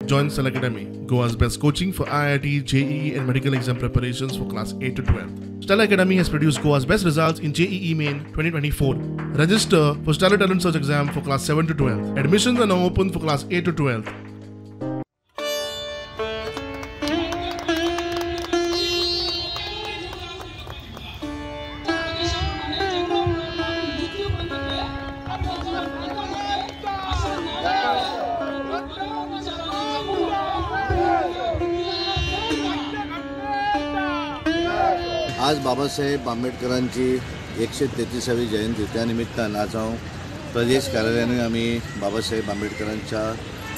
Join Stellar Academy, Goa's best coaching for IIT, JEE and medical exam preparations for class 8 to 12. Stellar Academy has produced Goa's best results in JEE Main 2024. Register for Stellar Talent Search exam for class 7 to 12. Admissions are now open for class 8 to 12. आज बाबासाहेब आंबेडकरांची 133वी जयंती, त्या निमित्तान आज हांव प्रदेश कार्यालयानूय आमी बाबासाहेब आंबेडकरांच्या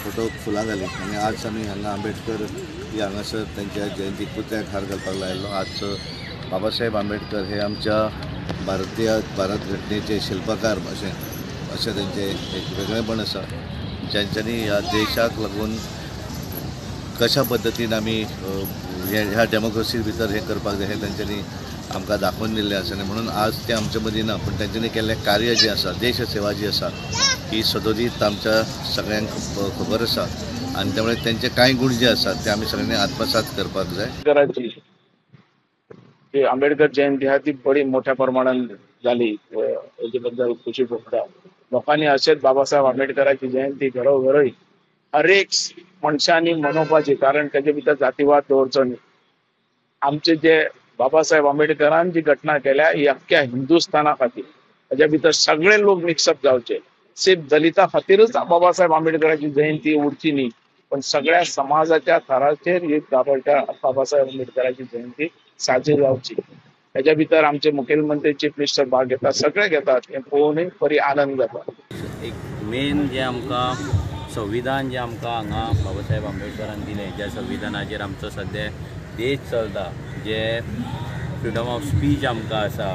फोटोक फुलां घालीं आनी आज आमी हांगा आंबेडकर ही हांगासर तांच्या जयंतीक पुतळ्याक हार घालपाक लायिल्लो। आज बाबासाहेब आंबेडकर हे आमच्या भारतीय भारत घटनेचे शिल्पकार अशें अशें तांचें एक वेगळेपण आसा, ज्यांच्यांनी ह्या देशाक लागून कशा पद्दतीन आमी ह्या डेमोक्रेसी भितर हें करपाक जाय हें तांच्यांनी आमकां दाखोवन दिल्लें आसा आनी म्हणून आज ते आमचे मदीं ना, पूण तांच्यांनी केल्लें कार्य जें आसा, देश सेवा जी आसा ही सदोदीत आमच्या सगळ्यांक खबर आसा आनी त्यामुळे तांचे कांय गूण जे आसात ते आमी सगळ्यांनी आत्मसात करपाक जाय। जी आंबेडकर जयंती आहा ती बरी मोठ्या प्रमाणात जाली हेजे बद्दल खुशी भोगता। लोकांनी अशेंच बाबासाहेब आंबेडकराची जयंती घरोघरी हरेक मनशांनी मनोवपाची, कारण तेजे भितर जातीवाद दवरचो न्ही। आमचे जे बाबासाहेब आंबेडकरान जी घटना केल्या ही अख्ख्या हिंदुस्थाना खातीर, ताज्या भितर सगळे लोक मिक्सअप जावचे, सिर्फ दलिता खातीरच बाबासाहेब आंबेडकराची जयंती उरची न्ही, पण सगळ्या समाजाच्या थराचेर ही बाबासाहेब आंबेडकराची जयंती साजरी जावची। त्याच्या भितर आमचे मुखेलमंत्री चीफ मिनिस्टर भाग घेतात, सगळे घेतात, हे पळोवनूय बरी आनंद जाता। एक मेन जे आमकां संविधान जे आमकां हांगा बाबासाहेब आंबेडकरान दिलें, ज्या संविधानाचेर आमचो सद्या देश चलता, जे फ्रिडम ऑफ स्पीच आमकां आसा,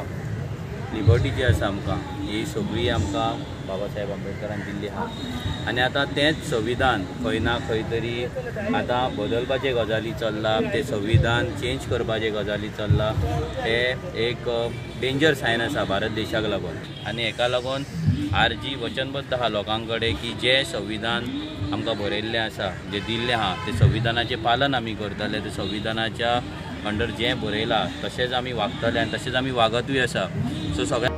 लिबर्टी जी आसा आमकां, ही सगळी आमकां बाबासाहेब आंबेडकरान दिल्ली आसा। आनी आतां तेंच संविधान खंय ना खंय तरी आतां बदलपाचे गजाली चल्ला, तें संविधान चेंज करपाचे गजाली चल्ला, हें एक डेंजर सायन आसा भारत देशाक लागून। आनी हेका लागून आरजी वचनबद्ध आसा लोकां कडेन की जें संविधान आमकां बरयल्लें आसा, जें दिल्लें आसा, तें संविधानाचें पालन आमी करतले, तें संविधानाच्या अंडर जें बरयलां तशेंच आमी वागतले आनी तशेंच आमी वागतूय आसा। सो सगळ्या